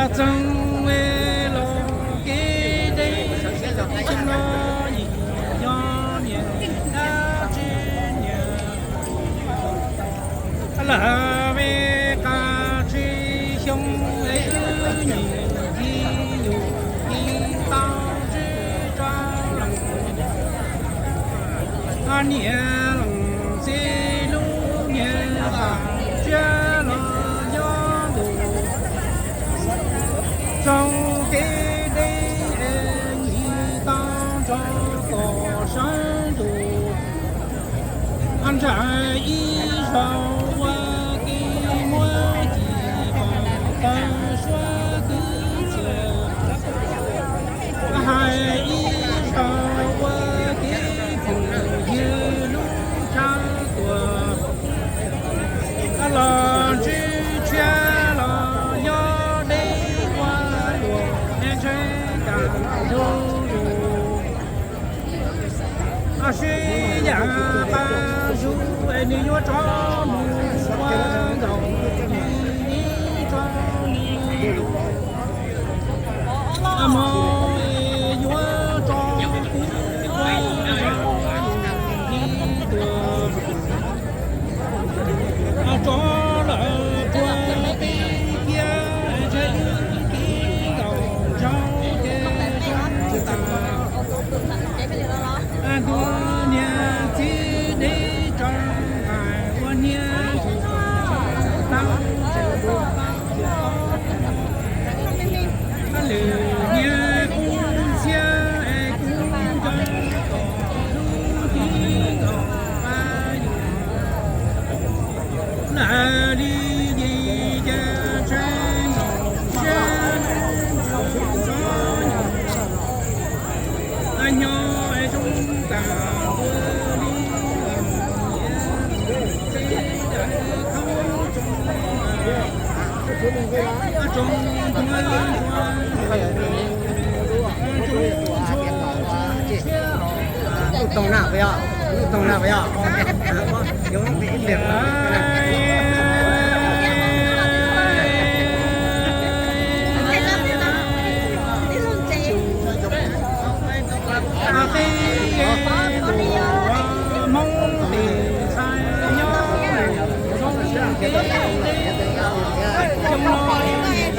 Txoog los kev deb, txoog los yim nyob niam dab tsi niam. Lawv me qas tsis xyoo es wb nyiam ci yus ci tau tsis tso los. Niam leej txiv lub niag qas tsiab los nyob ntus txoog kev deb es nyiam tau nrog kom sawv ntus. Ntsais ib zaug ua ke muab cim kom tawg suab kwv txhiaj. Hais ib zaug ua ke phooj ywg lub tshav tuag. Los ntsib tshiab los nyob deb ua luam es ntshe kam ntug lus. Sib yam pab zus es nws yuav tso mus ua nkaus, nws ib tso mus. Hmo es yuav tso kuv ua nkaus, nws tuag. Tso lawm puag peb kiag, ntshe wb kev nkaus ntsauv ces zoo tas. Ntuj niag txiv deb tso hais ua niag tab lwm niag kuv ntxhiab es kuv nco lub tib nkaus pab yus. Lawv li yim ces ntshe nkaus siab ntshe nyob zoo tas ua li txij daim khaub tsoom tsoom ntsuag ntsuag siab. Lub toog na puas yog? Lub toog na puas yog? Hmoob tes ntxhais nyob zoo kev deb,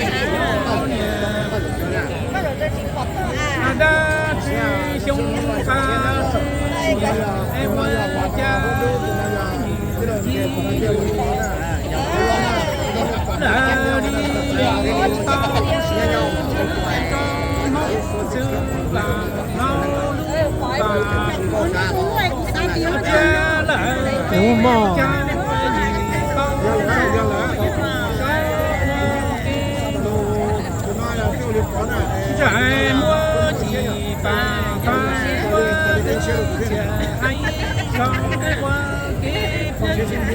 xyoo no niam dab tsi xyoo xa sib nyiam es ua cas lawv li tau siab rau Hmoob xwb vam hlob lub pas. Ua cas lawv li cas yim tau sawv ua ke lus. Ntsais muab cim pas tag ua ke txias hais zog ua ke phooj ywg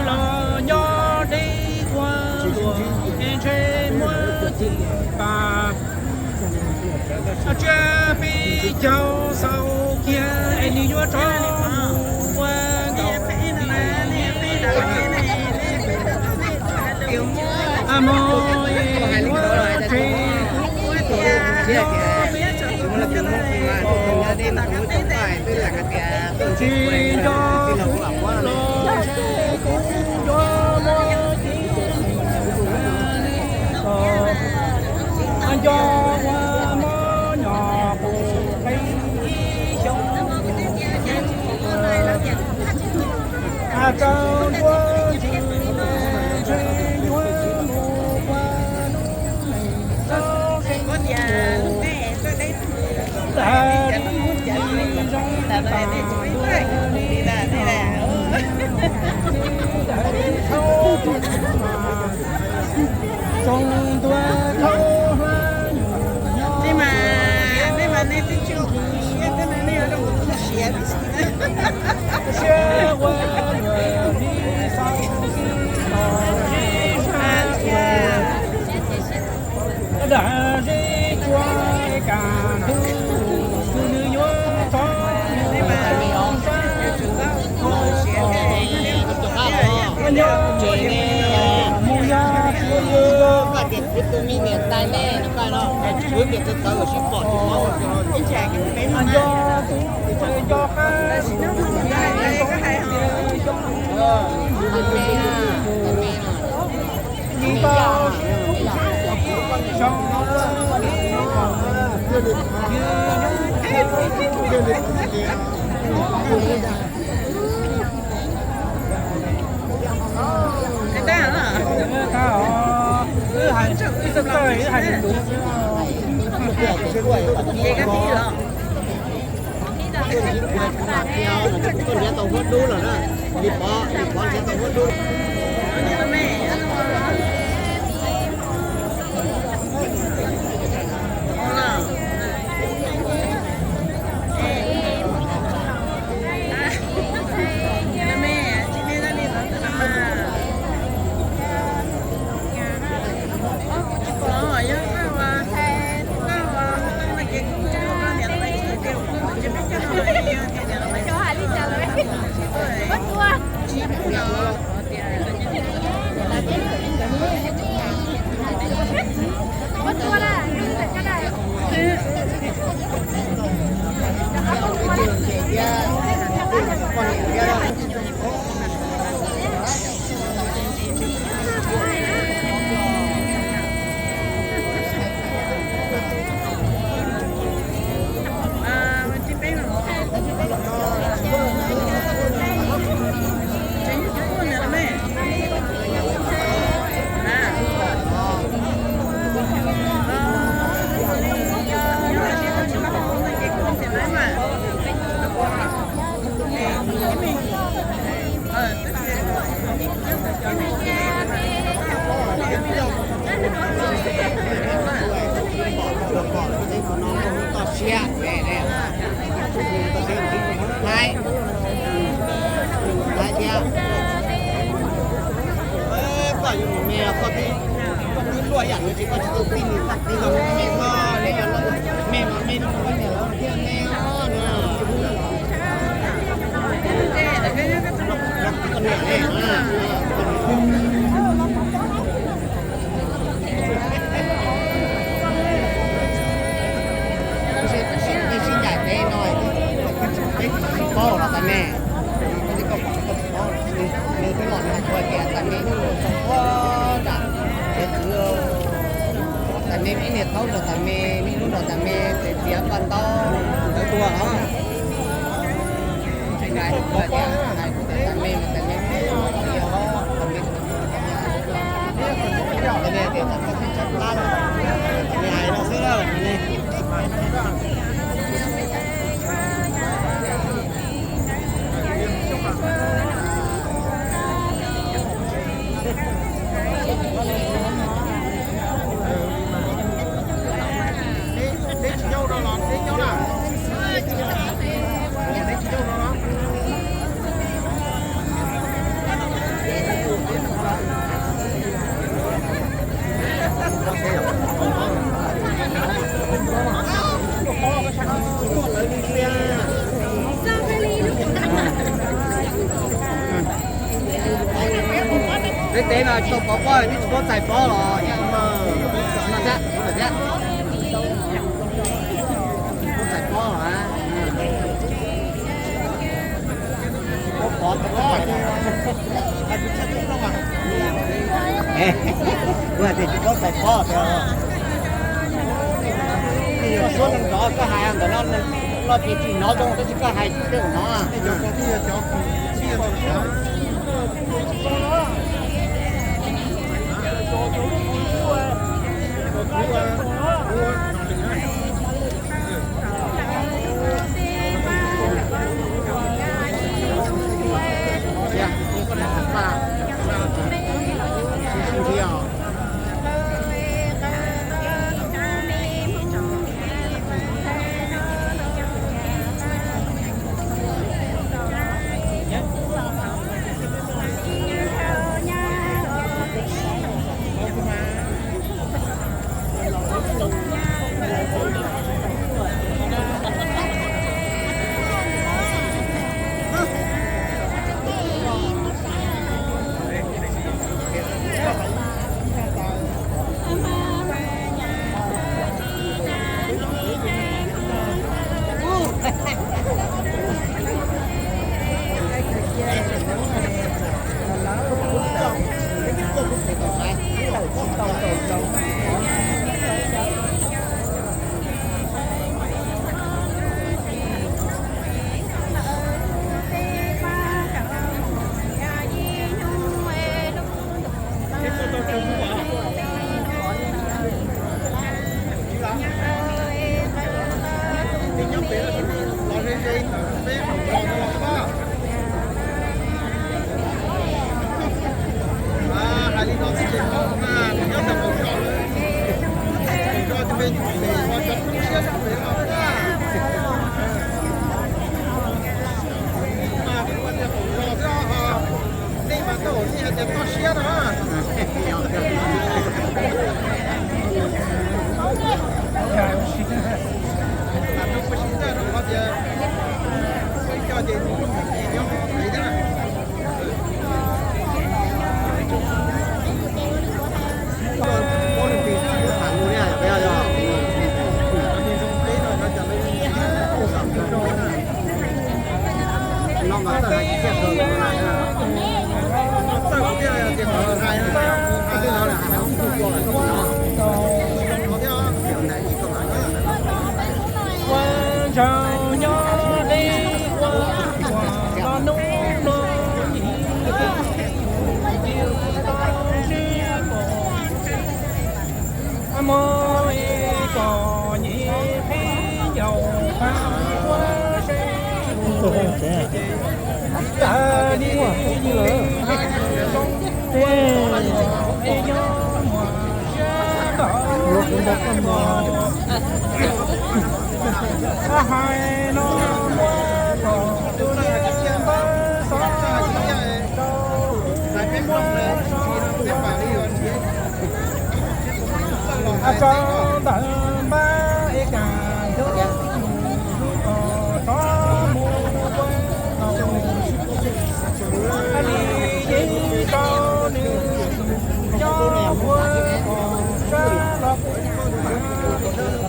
los nyob deb ua luam es ntshe muab cim pas. Tsiab peb caug xaus kiag es nws yuav rov mus ua nkaus li hmo es yuav tseg kuv tus nyob peb tug tsis nco kuv los tseg kuv nco muab cim kom nco ua mob nyom qus qe ib xyoo. Rau nruab ntsws ntshe yuav mus ua lub neej txob qe. Ntag li zoo tas ntua li, thaub tsoom ntuag thaub hlab nyuam nyob. Siab ua luam li xaus xwb los zeb sab ua. Dag zeb tsua kam ntug tus nws yuav rov mus sab ua kom nyob mus yog Koj tias kuv tus me niam tais ne, koj no, kuv tias tus tawv sib pom tsis paub. Tuaj nrhiav tau huab dub lawm na. Li Pov, Li Pov nrhiav tau huab dub. Toj siab, hais, hais tias, koj yuav mus me los koj twb, koj twb luaj ib yam li tias koj tsis tau txij nws txoj kev los me koj, me los me rau koj niam lawv thiaj me os na. Sib ncaim peb no, peb tsis paub los tas me, peb tsis paub, nws twb los nws hais tias tas me hnub no txog ua nram, tas me ib niam thaub nrog tas me, me lub nrog tas me, txiav paj ntaub ntawd tuag os. Tseem hais tias, hais tias tas me mas tas me, tas me, tas me tias tas me tsis tshab plab, tas me hais no xwb na. Peb teb no tsis tau pov pob, twb tsis paub txais pob los no thiab, no thiab. Txais pob los, kuv hais tias tsis paub txais pob tias, suab neeg nrov koj hais ntawm no, no ces tsis hnov zoo tab sis koj hais tej hnov. Tias toj siab no. Ua ntshaus nyob deb ua los hnub no yim yus tau ntsib pom muaj ib txoj nyem qhib ncaus pab ua seb tag li yus hais zoo tej nyob muaj siab npaum nkaus. Hais no muab kom tus niam ntawd xov rau, muab xov rau ntawm npab es kam ntuj mus lub kom rov mus ua tau li yeej rau nws tus nyob ua kom sab los kuj mas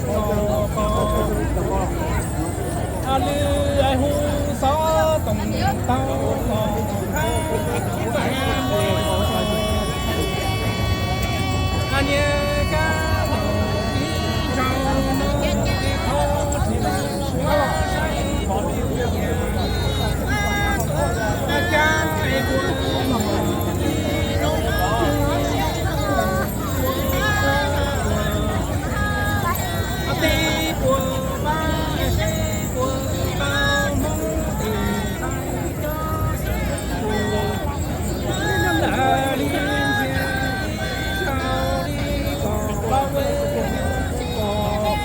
los kom lwm ais hu xov toom tau los hab npaj mus. Niag kab laus ib zaug no es qhov tsis muab saib pom yus yam, kab es ua mos ib hnub twg tib puas pab seb puas tau Hmoob tes tais cov xeeb tus lam li ntxhias ib zaug li kom los ua yus pom.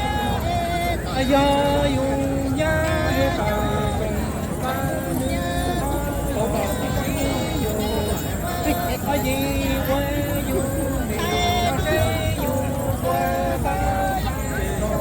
Yog yus nyab es tawm tseem pab nws ho pom sib yus, yeej ua yus tes los seb yus puas tau los.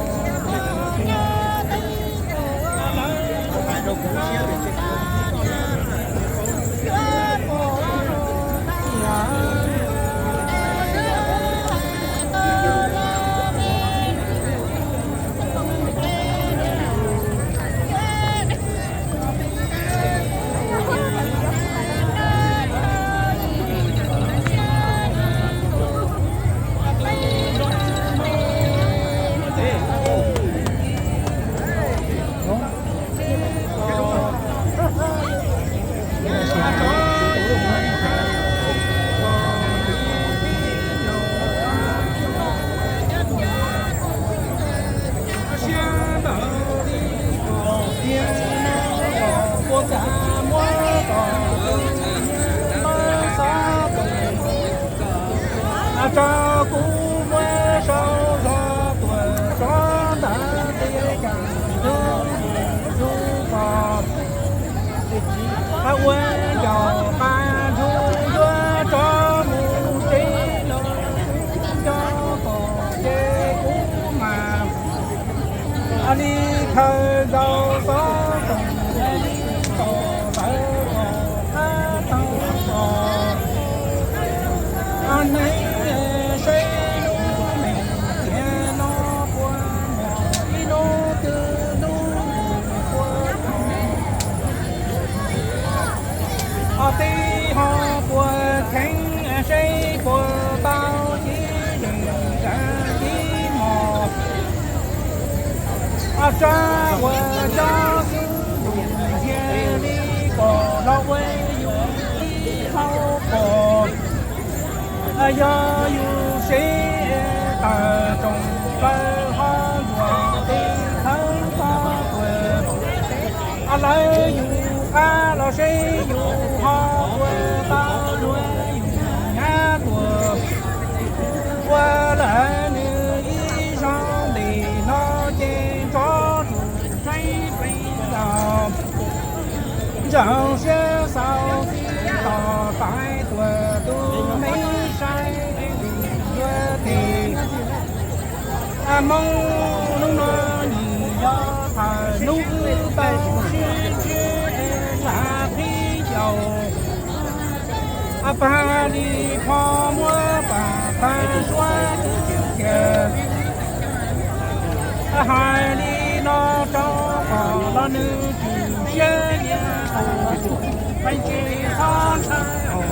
Siab ntawm li kom tiag no kom puas txawm muab kom tus niam ntawd xov toom rau kuv muab sau zog tuam tsob ntawd tes kam ntug ntug kom ua ncaus qab ntuj yuav rov mus tsev los nco kom ces kuv mas li khaws nkaus xov toom li kom tawv kom qab tau kom neeg seb lub neej tiam no puas muaj ib hnub twg hnub puas tau. Ho tib ho puas kheev seb puas tau cib zeem tsav cib mos. Rab uas cov xib hwb thiaj li kom los ua yus ib txoj pom. Yog yus siv tawm tsoom plaws ho ntsuam tes thawb txog tuam, lawv yus qab los seb yus ho ua tau luag yus nyab tuam. Ua lawm nws ib zaug ntes no ces nrov tus tseeb pes los ntsaum siab xaus txij tom tais tuam. Hmoob hnub no nws yog thaum hnub wb tau sib ntsib lam qhib caum, pag li qho muab pam pag suab twb tsis kiag. Hais li no rau kom los nws tsis siab nyiam, peb tsis txhob ntshai os.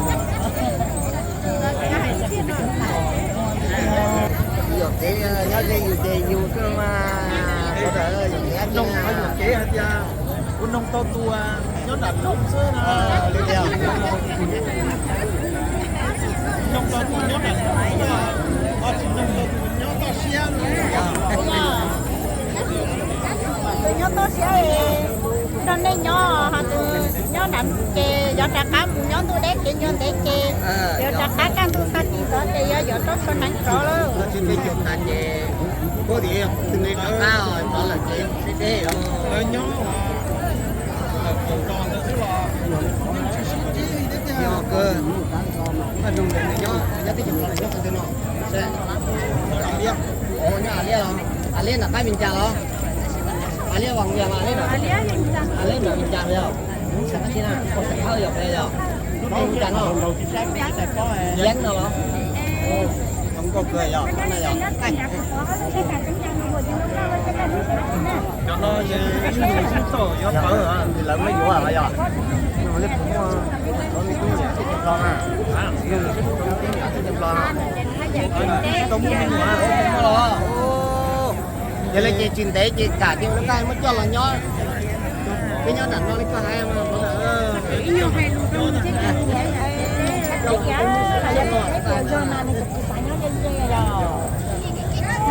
Yus kev nyob ze yus ces yus xwb mas, yus kev hais tias kuv noog tau tus nyob nram lub xwb na. Noog tau tus nyob nram lub, ho tsis noog tau tus nyob toj siab. Tus nyob toj siab nrog nej nyob, ho tus nyob nram ces yuav rov qab mus nyob ntuj deb kev ncua ntev ces yuav rov qab kaj ntug tag kis ntxov ces yuav yuav rau txhua hneev rov lawm. Tsis peb cov tas ces puab tias tus me rov qab rov lawm ces sib deb os. Yog kawg, nyob nyob teb chaws nyob qhov twg no? Nyob A Liab los? A Liab nram qab Vij Ncas los? A Liab Vas Vias los? A Liab nram, A Liab nram Vij Ncas yog? Ub, xeem qab tsi na, ua xeem Hawj yog qhov yog? Lub npe hu cas no? Yeeb no los? Zoo nkauj kawg yog, yog. Cov no ces ib ntus xwb txog yuav tawg, lawv muab yuav los yog? Muaj, tsis tau muaj me nyuam los? Yog li ces tsis ntev ces kam ces ua lub nqaij muab coj los nyob. Peb nyob nram no li koj hais mas.